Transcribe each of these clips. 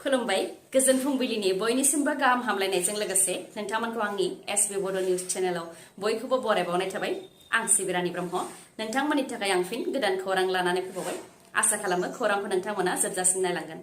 खुलुमबाय गोजोन फुंबिलिनि बयनिसिमबो गाहाम हामलायनायजों लोगोसे नोंथांमोनखौ आंनि एसबी बड' निउज चेनेलाव बयखौबो बरायबावनाय थाबाय। आं सिबिरानि ब्रह्म नोंथांमोननि थाखाय आं फिन गोदान खौरां लानानै फैबावबाय। आसा खालामो खौरांखौ नोंथांमोना जोबजासिम नायलांगोन।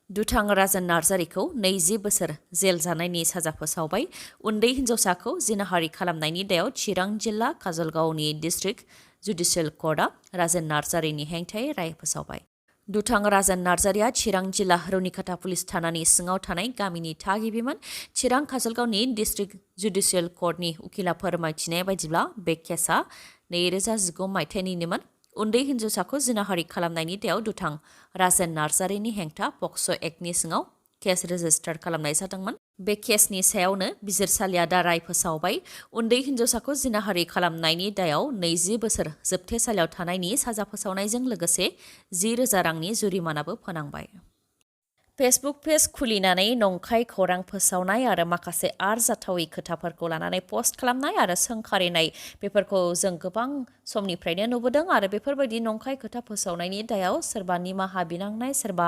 दुथां राजन नार्जारिखौ 20 बोसोर जेल जानायनि साजा फोसावबाय। उन्दै हिन्जावसाखौ जिनाहारि खालामनायनि दायाव चिरां जिल्ला काजलगावनि डिस्ट्रिक्ट जुडिशियेल कर्टआ राजन नार्जारिनि हेंथायै राय फोसावबाय। दुथां राजन नार्जारिया चिरां जिल्ला रुनिकाटा पुलिस थानानि सिङाव थानाय गामिनि थागिबिमोन। चिरां काजलगावनि डिस्ट्रिक्ट जुडिशियेल कर्टनि उकिला फोरमायथिनाय बायदिब्ला बे केसआ 2019 मायथाइनिमोन। उन्दै हिन्जावसाखौ जिनाहारि खालामनायनि दायाव दुथां राजन नार्जारिनि हेंथा पक्स' एक्टनि सिङाव केस रेजिस्टार खालामनाय जादोंमोन। बे केसनि सायावनो बिजिरसालिया दा राय फोसावबाय। उन्दै हिन्जावसाखौ जिनाहारि खालामनायनि दायाव 20 बोसोर जोबथेसालियाव थानायनि साजा फोसावनायजों लोगोसे 10,000 रांनि जुरिमानाबो फोनांबाय। फेसबुक पेज खुलिनानै नंखाय खौरां फोसावनाय आरो माखासे आरजाथावै खोथाफोरखौ लानानै पस्ट खालामनाय आरो सोंखारिनाय बेफोरखौ जों गोबां समनिफ्रायनो नुबोदों आरो बेफोरबायदि नंखाय खोथा फोसावनायनि दायाव सोरबा निमाहा बिनांनाय सोरबा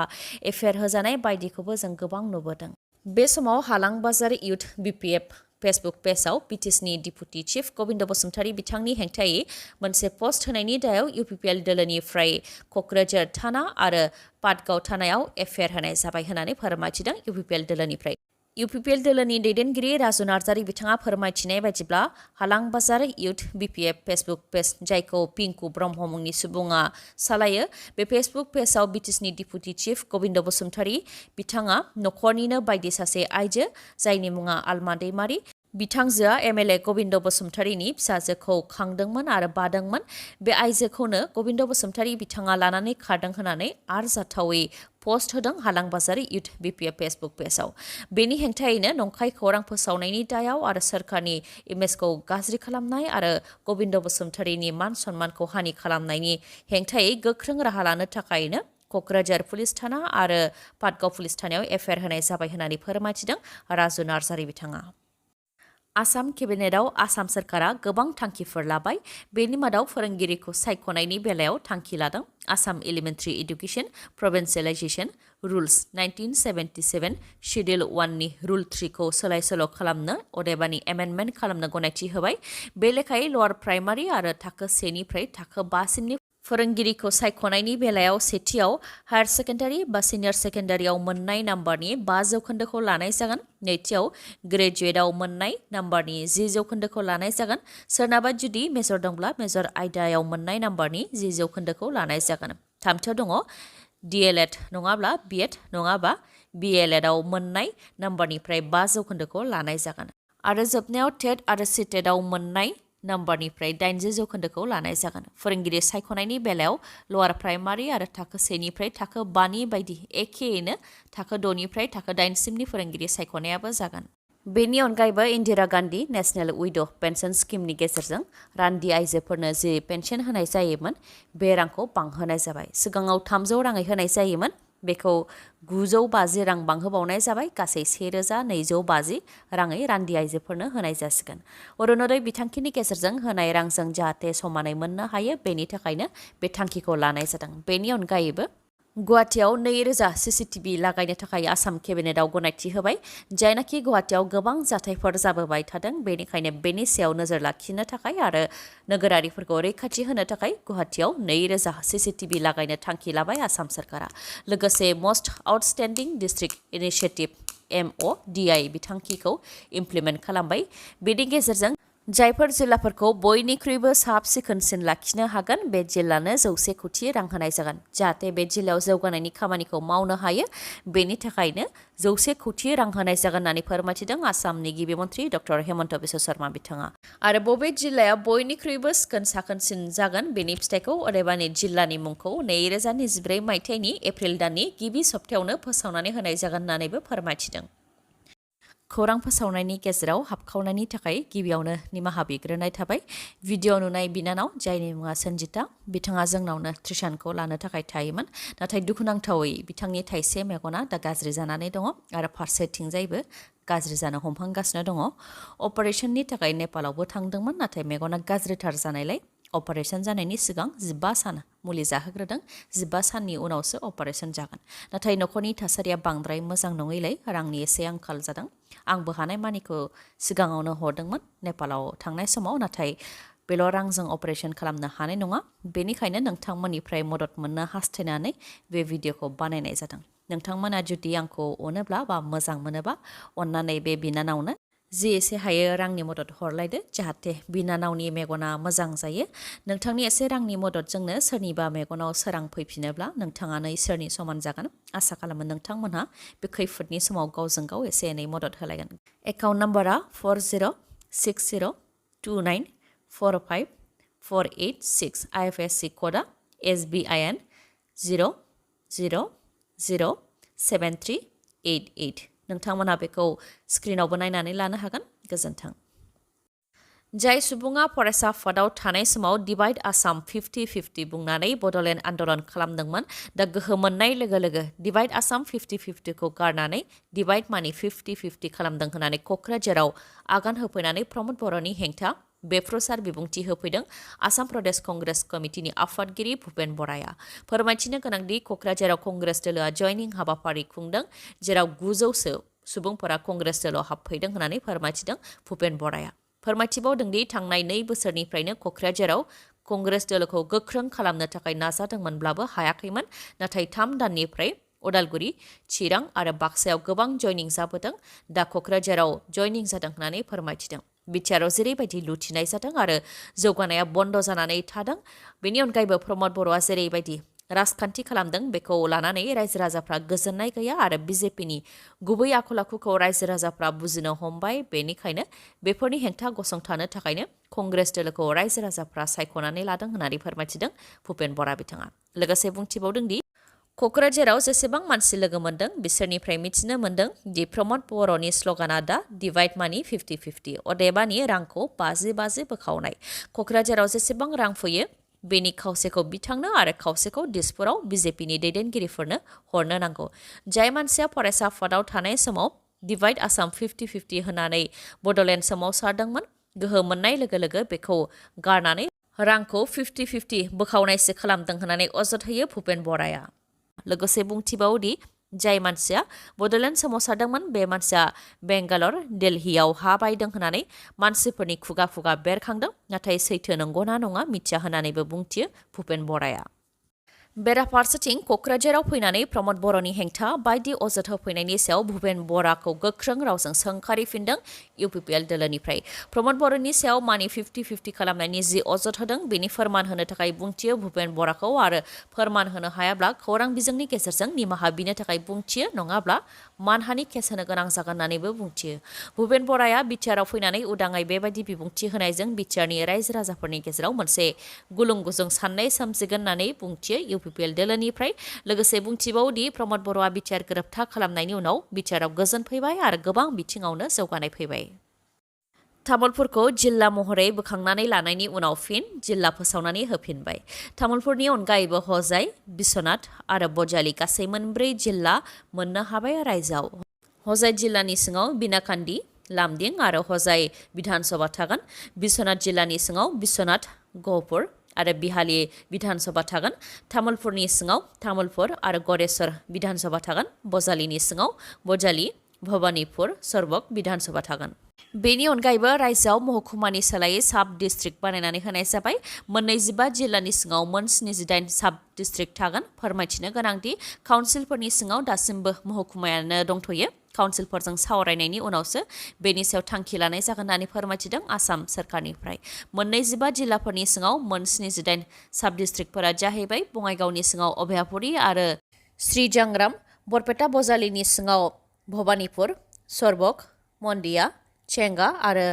एफआइआर होजानाय बायदिखौबो जों गोबां नुबोदों। बे समाव हालां बाजार इउथ बिपिएफ फेसबुक पेजआव बिटिसिनि डिपुटि चिफ गबिन्द बसुमतारी बिथांनि हेंथायै मोनसे पस्ट होनायनि दायाव इउपिपिएल दोलोनिफ्राय क'क्राझार थाना आरो पाटगाव थानायाव एफआइआर होनाय जाबाय होननानै फोरमायथिदों इउपिपिएल दोलोनिफ्राय। इउपिपिएल दोलोनि दैदेनगिरि राजु नार्जारि बिथाङा फोरमायथिनाय बायदिब्ला हालां बाजार इउथ बिपिएफ फेसबुक पेज जायखौ पिंकु ब्रह्म मुंनि सुबुङा सालायो, बे फेसबुक पेजआव बिटिसिनि डिपुटि चिफ गबिन्द बसुमतारी बिथाङा नखरनिनो बायदि सासे आइजो जायनि मुङा आलमा दैमारि बिथांजोआ एमएलए गबिन्द बसुमतारीनि फिसाजोखौ खांदोंमोन आरो बादोंमोन। बे आइजोखौनो गबिन्द बसुमतारी बिथाङा लानानै खारदों होननानै आरजाथावै पस्ट होदों हालां बाजार इउथ बिपिएफ फेसबुक पेजआव। बेनि हेंथायैनो नंखाय खौरां फोसावनायनि दायाव आरो सोरखारनि इमेजखौ गाज्रि खालामनाय आरो गबिन्द बसुमतारीनि मान सन्मानखौ हानि खालामनायनि हेंथायै गोख्रों राहा लानो थाखायनो क'क्राझार पुलिस थाना आरो पाटगाव पुलिस थानायाव एफआइआर होनाय जाबाय होननानै फोरमायथिदों राजु नार्जारि बिथाङा। आसाम केबिनेटआव आसाम सोरखारा गोबां थांखिफोर लाबाय। बेनि मादाव फोरोंगिरिखौ सायख'नायनि बेलायाव थांखि लादों। Assam elementary education provincialisation rules 1977 schedule 1 नि रुल 3 खौ सोलाय सोल' खालामनो अदेबानि एमेन्डमेन्ट खालामनो गनायथि होबाय। बे लेखायै लवार प्राइमारि आरो थाखो 1 निफ्राय थाखो 5 सिमनि फोरोंगिरिखौ सायख'नायनि बेलायाव सेथियाव हायार सेकेन्डारि बा सिनियर सेकेन्डारियाव मोननाय नाम्बारनि 5 जौखोन्दोखौ लानाय जागोन। नैथियाव ग्रेजुवेटआव मोननाय नाम्बारनि 10 जौखोन्दोखौ लानाय जागोन। सोरनाबा जुदि मेजर दंब्ला मेजर आयदायाव मोननाय नाम्बारनि 10 जौखोन्दोखौ लानाय जागोन। थामथियाव दङ डिएलएड नङाब्ला बिएड नङाबा बिएलएडआव मोननाय नाम्बारनिफ्राय 5 जौखोन्दोखौ लानाय जागोन। आरो जोबनायाव टेट आरो सिटेटआव मोननाय नाम्बारनिफ्राय 80 जौखोन्दोखौ लानाय जागोन। फोरोंगिरि सायख'नायनि बेलायाव लवार प्राइमारि आरो थाखो 1 निफ्राय थाखो 5 नि बायदि एखेयैनो थाखो 6 निफ्राय थाखो 8 सिमनि फोरोंगिरि सायख'नायाबो जागोन। बेनि अनगायैबो इन्दिरा गान्धी नेशनेल उइड' पेन्सन स्किमनि गेजेरजों रान्दि आइजोफोरनो जि पेन्सन होनाय जायोमोन बे रांखौ बांहोनाय जाबाय। सिगाङाव 300 राङै होनाय जायोमोन, बेखौ 950 रां बांहोबावनाय जाबाय। गासै 1,250 राङै रान्दि आइजोफोरनो होनाय जासिगोन। अरुणोदय बिथांखिनि गेजेरजों होनाय रांजों जाहाथे समानै मोननो हायो बेनि थाखायनो बे थांखिखौ लानाय जादों। बेनि अनगायैबो गुवाहाटियाव 2000 सीसीटीवी लागायनो थाखाय आसाम केबिनेटआव गनायथि होबाय। जायनाखि गुवाहाटियाव गोबां जाथायफोर जाबोबाय थादों, बेनिखायनो बेनि सायाव नोजोर लाखिनो थाखाय आरो नोगोरारिफोरखौ रैखाथि होनो थाखाय गुवाहाटियाव 2000 सीसीटीवी लागायनो थांखि लाबाय आसाम सरकारा। लोगोसे most outstanding district initiative MODI बिथांखिखौ इमप्लिमेन्ट खालामबाय। बेनि गेजेरजों जायफोर जिल्लाफोरखौ बयनिख्रुइबो साब सिखोनसिन लाखिनो हागोन बे जिल्लानो 100 कोटि रां होनाय जागोन। जाहाथे बे जिल्लायाव जौगानायनि खामानिखौ मावनो हायो बेनि थाखायनो 100 कोटि रां होनाय जागोन होननानै फोरमायथिदों आसामनि गिबि मन्थ्रि डक्टर हेमन्त बिश्व शर्मा बिथाङा। आरो बबे जिल्लाया बयनिख्रुइबो सिखोन साखोनसिन जागोन बेनि फिथाइखौ अदेबानि जिल्लानि मुंखौ 2024 मायथाइनि एप्रिल दाननि गिबि सप्तायावनो फोसावनानै होनाय जागोन होननानैबो फोरमायथिदों। खौरां फोसावनायनि गेजेराव हाबखावनायनि थाखाय गिबियावनो निमाहा बिग्रोनाय थाबाय। भिडिअ नुनाय बिनानाव जायनि मुङा सन्जिता बिथाङा जोंनावनो ट्रिसानखौ लानो थाखाय थायोमोन। नाथाय दुखुनांथावै बिथांनि थाइसे मेगना दा गाज्रि जानानै दङ आरो फारसेथिंजायबो गाज्रि जानो हमहांगासिनो दङ। अपारेशननि थाखाय नेपालावबो थांदोंमोन, नाथाय मेगना गाज्रिथार जानायलाय अपारेशन जानायनि सिगां 15 सान मुलि जाहोग्रोदों 15 साननि उनावसो अपारेशन जागोन नाथाय नखरनि थासारिया बांद्राय मोजां नङैलाय रांनि एसे आंखाल जादों आंबो हानाय मानिखौ सिगाङावनो हरदोंमोन नेपालाव थांनाय समाव नाथाय बेल' रांजों अपारेशन खालामनो हानाय नङा बेनिखायनो नोंथांमोननिफ्राय मदद मोननो हास्थायनानै बे भिडिअखौ बानायनाय जादों नोंथांमोना जुदि आंखौ अनोब्ला बा मोजां मोनोबा अन्नानै बे बिनानावनो जि एसे हायो रांनि मदद हरलायदो जाहाथे बिनानावनि मेगना मोजां जायो नोंथांनि एसे रांनि मददजोंनो सोरनिबा मेगनाव सोरां फैफिनोब्ला नोंथाङानो इसोरनि समान जागोन आसा खालामो नोंथांमोनहा बे खैफोदनि समाव गावजों गाव एसे एनै मदद होलायगोन एकाउन्ट नाम्बारा 4060294548 IFSC कोडा SBIN 0007388 नोंथांमोनहा बेखौ स्क्रिनावबो नायनानै लानो हागोन गोजोन्थों जाय सुबुङा फरायसा आफादाव थानाय समाव डिवाइड आसाम 50-50 बुंनानै बड'लेण्ड आन्दलन खालामदोंमोन दा गोहो मोननाय लोगो लोगो डिवाइड आसाम 50-50 खौ गारनानै डिवाइड मानि 50-50 खालामदों होननानै क'क्राझाराव आगान होफैनानै प्रमद बर'नि हेंथा बेफ्रुसार बिबुंथि होफैदों आसाम प्रदेश कंग्रेस कमिटिनि आफादगिरि भुपेन बराया फोरमायथिनो गोनांदि क'क्राझाराव कंग्रेस दोलोआ जयनिं हाबाफारि खुंदों जेराव 900सो सुबुंफोरा कंग्रेस दोलोआव हाबफैदों होननानै फोरमायथिदों भुपेन बराया फोरमायथिबावदोंदि थांनाय 2 बोसोरनिफ्रायनो क'क्राझाराव कंग्रेस दोलोखौ गोख्रों खालामनो थाखाय नाजादोंमोनब्लाबो हायाखैमोन नाथाय 3 दाननिफ्राय उदालगुरि चिरां आरो बाक्सायाव गोबां जयनिं जाबोदों दा क'क्राझाराव जयनिं जादों होननानै फोरमायथिदों बिटिआरआव जेरैबायदि लुथिनाय जादों आरो जौगानाया बन्द जानानै थादों बेनि अनगायैबो प्रमद बर'आ जेरैबायदि राजखान्थि खालामदों बेखौ लानानै रायजो राजाफ्रा गोजोननाय गैया आरो बिजेपिनि गुबै आखल आखुखौ रायजो राजाफ्रा बुजिनो हमबाय बेनिखायनो बेफोरनि हेंथा गसंथानो थाखायनो कंग्रेस दोलोखौ रायजो राजाफ्रा सायख'नानै लादों होननानै फोरमायथिदों भुपेन बरा बिथाङा लोगोसे बुंथिबावदोंदि क'क्राझाराव जेसेबां मानसि लोगो मोन्दों बिसोरनिफ्राय मिथिनो मोन्दों दि प्रमद बर'नि स्ल'गाना दा डिवाइड मानि 50-50 अदेबानि रांखौ 50-50 बोखावनाय क'क्राझाराव जेसेबां रां फैयो बेनि खावसेखौ बिथांनो आरो खावसेखौ दिसपुराव बिजेपिनि दैदेनगिरिफोरनो हरनो नांगौ जाय मानसिया फरायसा आफादाव थानाय समाव डिवाइड आसाम 50-50 होननानै बड'लेण्ड सोमावसारदोंमोन गोहो मोननाय लोगो लोगो बेखौ गारनानै रांखौ 50-50 बोखावनायसो खालामदों होननानै अजद होयो भुपेन बराया लोगोसे बुंथिबावदि जाय मानसिया बड'लेण्ड सोमावसारदोंमोन बे मानसिया बेंगालर दिल्लीयाव हा बायदों होननानै मानसिफोरनि खुगा खुगा बेरखांदों नाथाय सैथो नंगौना नङा मिथिया होननानैबो बुंथियो भुपेन बराया बेराफारसेथिं क'क्राझाराव फैनानै प्रमद बर'नि हेंथा बायदि अजद होफैनायनि सायाव भुपेन बराखौ गोख्रों रावजों सोंखारिफिनदों इउपिपिएल दोलोनिफ्राय प्रमद बर'नि सायाव मानि 50-50 खालामनायनि जि अजद होदों बेनि फोरमान होनो थाखाय बुंथियो भुपेन बराखौ आरो फोरमान होनो हायाब्ला खौरां बिजोंनि गेजेरजों निमाहा बिनो थाखाय बुंथियो नङाब्ला मानहानि केस होनो गोनां जागोन होननानैबो बुंथियो भुपेन बराया बिटिआरआव फैनानै उदाङै बेबायदि बिबुंथि होनायजों बिटिआरनि रायजो राजाफोरनि गेजेराव मोनसे गुलुं गुजुं साननाय सोमजिगोन होननानै बुंथियो इउपिपिएल दोलोनिफ्राय लोगोसे बुंथिबावदि प्रमद बर'आ बिटिआर गोरोबथा खालामनायनि उनाव बिटिआरआव गोजोन फैबाय आरो गोबां बिथिङावनो जौगानाय फैबाय तामुलपुरखौ जिल्ला महरै बोखांनानै लानायनि उनाव फिन जिल्ला फोसावनानै होफिनबाय तामुलपुरनि अनगायैबो हजाय बिश्वनाथ आरो बजालि गासै 4 जिल्ला मोननो हाबाय रायजोआव हजाय जिल्लानि सिङाव बिनाकान्दी लामदिं आरो हजाय बिधानसभा थागोन बिश्वनाथ जिल्लानि सिङाव बिश्वनाथ गहपुर आरो बिहाली बिधानसभा थागोन तामुलपुरनि सिङाव तामुलपुर आरो गरेश्वर बिधानसभा थागोन बजालिनि सिङाव बजालि भबानीपुर सरबक बिधानसभा थागोन बेनि अनगायैबो रायजोआव महकुमानि सोलायै साब डिस्ट्रिक्ट बानायनानै होनाय जाबाय 25 जिल्लानि सिङाव 78 साब डिस्ट्रिक्ट थागोन फोरमायथिनो गोनांदि काउन्सिलफोरनि सिङाव दासिमबो महकुमायानो दंथ'यो काउन्सिलफोरजों सावरायनायनि उनावसो बेनि सायाव थांखि लानाय जागोन होननानै फोरमायथिदों आसाम सरकारनिफ्राय 25 जिल्लाफोरनि सिङाव 78 साब डिस्ट्रिक्टफोरा जाहैबाय बङाइगावनि सिङाव अभयापुरी आरो श्रीजांग्राम बरपेटा बजालिनि सिङाव भबानीपुर सरबक मन्दिया चेंगा आरो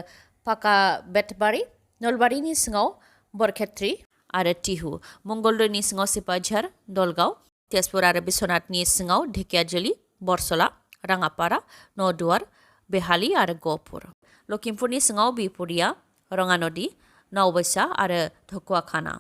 पाका बेतबारी नलबारीनि सिङाव बरखेत्री आरो टिहु मंगलदैनि सिङाव सिपाझार दलगाव तेजपुर आरो बिश्वनाथनि सिङाव ढेकियाजुलि बरसला राङापारा नदुवार बेहाली आरो गहपुर लखिमपुरनि सिङाव बिपुरिया रङानदी नावबैसा आरो धकुवाखाना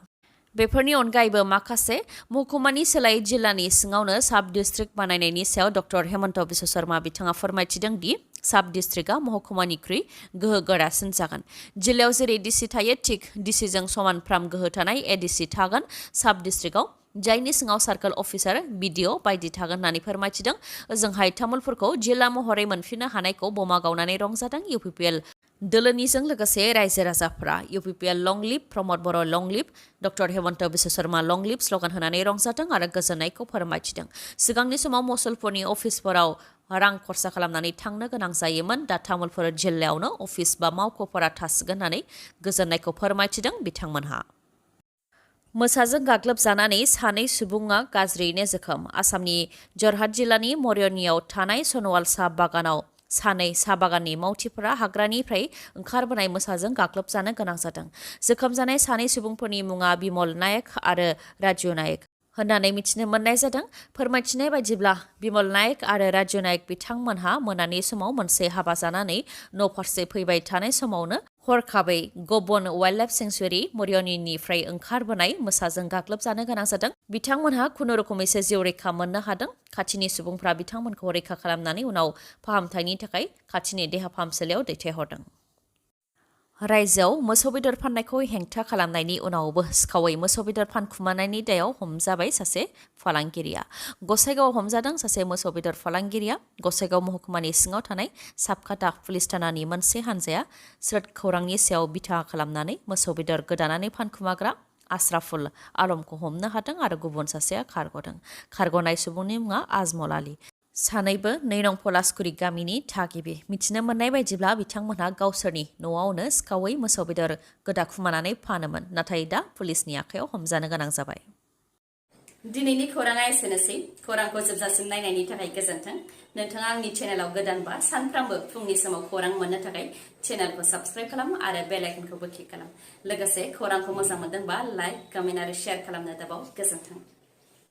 बेफोरनि अनगायैबो माखासे महकुमानि सोलायै जिल्लानि सिङावनो साब डिस्ट्रिक्ट बानायनायनि सायाव डक्टर हेमन्त बिश्व शर्मा बिथाङा फोरमायथिदों दि साब डिस्ट्रिक्टआ महकुमानिख्रुइ गोहो गोरासिन जागोन। जिल्लायाव जेरै डिसि थायो थिक डिसिजों समानफ्राम गोहो थानाय एडिसि थागोन साब डिस्ट्रिक्टआव, जायनि सिङाव सार्कोल अफिसार बिडिअ बायदि थागोन होननानै फोरमायथिदों। ओजोंहाय तामुलपुरखौ जिल्ला महरै मोनफिननो हानायखौ बमा गावनानै रंजादों इउपिपिएल दोलोनिजों लोगोसे रायजो राजाफ्रा। इउपिपिएल लं लिभ, प्रमद बर' लं लिभ, डक्टर हेमन्त बिश्व शर्मा लं लिभ स्लगान होनानै रंजादों आरो गोजोननायखौ फोरमायथिदों। सिगांनि समाव मुसलपुरनि अफिसफोराव रां खरसा खालामनानै थांनो गोनां जायोमोन, दा तामुलपुर जिल्लायावनो अफिस बा मावख'फोरा थासिगोन होननानै गोजोननायखौ फोरमायथिदों बिथांमोनहा। मोसाजों गाग्लोबजानानै सानै सुबुङा गाज्रियैनो जोखोम। आसामनि जरहाट जिल्लानि मरियनीआव थानाय सनवाल साहा बागानाव सानै साहा बागाननि मावथिफोरा हाग्रानिफ्राय ओंखारबोनाय मोसाजों गाग्लोबजानो गोनां जादों। जोखोम जानाय सानै सुबुंफोरनि मुङा बिमल नायक आरो राजु नायक होननानै मिथिनो मोननाय जादों। फोरमायथिनाय बायदिब्ला बिमल नायक आरो राजु नायक बिथांमोनहा मोनानि समाव मोनसे हाबा जानानै न' फारसे फैबाय थानाय समावनो हरखाबै गबन वाइल्ड लाइफ सेंसुरी मरियनीनिफ्राय ओंखारबोनाय मोसाजों गाग्लोबजानो गोनां जादों। बिथांमोनहा खुनुरुखुमैसो जिउ रैखा मोननो हादों। खाथिनि सुबुंफ्रा बिथांमोनखौ रैखा खालामनानै उनाव फाहामथायनि थाखाय खाथिनि देहा फाहामसालियाव दैथायहरदों। रायजोआव मोसौ बेदर फाननायखौ हेंथा खालामनायनि उनावबो सिखावै मोसौ बेदर फानखुमानायनि दायाव हमजाबाय सासे फालांगिरिया। गसाइगावआव हमजादों सासे मोसौ बेदर फालांगिरिया। गसाइगाव महकुमानि सिङाव थानाय साबखाता पुलिस थानानि मोनसे हान्जाया स्रोद खौरांनि सायाव बिथा खालामनानै मोसौ बेदर गोदानानै फानखुमाग्रा आश्राफुल आलमखौ हमनो हादों आरो गुबुन सासेया खारग'दों। खारग'नाय सुबुंनि मुङा आजमल आली। सानैबो 2 नं पलासकुरि गामिनि थागिबि। मिथिनो मोननाय बायदिब्ला बिथांमोनहा गावसोरनि न'आवनो सिखावै मोसौ बेदर गोदाखुमानानै फानोमोन, नाथाय दा पुलिसनि आखायाव हमजानो गोनां जाबाय। दिनैनि खौराङा एसेनोसै। खौरांखौ जोबजासिम नायनायनि थाखाय गोजोन्थों। नोंथाङा आंनि चेनेलाव गोदानबा सानफ्रामबो फुंनि समाव खौरां मोननो थाखाय चेनेलखौ साबस्क्राइब खालाम आरो बेल आइकनखौबो क्लिक खालाम। लोगोसे खौरांखौ मोजां मोनदोंबा लाइक, कमेन्ट आरो शेयार खालामनो दाबाव। गोजोन्थों।